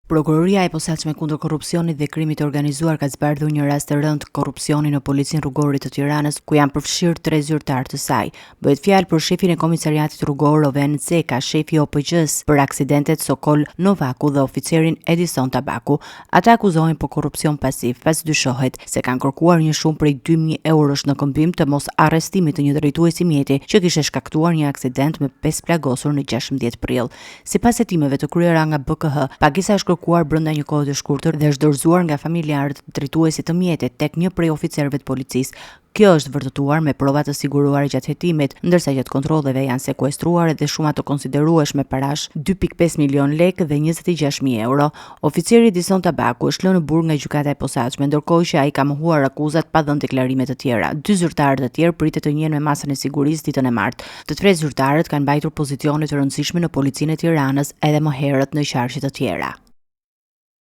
Prokuroria e Posaçme kundër Korrupsionit dhe Krimit të Organizuar ka zbardhur një rast të rëndë korrupsioni në Policinë Rrugore të Tiranës, ku janë përfshirë tre zyrtarë të saj. Bëhet fjalë për shefin e Komisariatit Rrugor Roven Zeka, shefi i OPGJ-së për aksidentet Sokol Novaku dhe oficerin Edison Tabaku. Ata akuzohen për korrupsion pasiv, pasi dyshohet se kanë kërkuar një shumë prej 2000 eurosh në këmbim të mos arrestimit të një drejtuesi mjeti që kishte shkaktuar një aksident me 5 plagosur në 16 prill. Sipas hetimeve të kryera nga BKH, pagesa është kërkuar brenda një kohe të shkurtër dhe është dorëzuar nga familjarët e drejtuesit të mjetit tek një prej oficerëve të policisë. Kjo është vërtetuar me prova të siguruara gjatë hetimit, ndërsa gjatë kontrolleve janë sekuestruar edhe shuma të konsiderueshme parash, 2.5 milionë lekë dhe 26.000 euro. Oficeri Edison Tabaku është lënë në burg nga gjykata e posaçme, ndërkohë që ai ka mohuar akuzat pa dhënë deklarime të tjera. Dy zyrtarë të tjerë pritet të njihen me masën e sigurisë ditën e martë. Të tre zyrtarët kanë mbajtur pozicione të rëndësishme në Policinë e Tiranës edhe më herët në qarqe të tjera.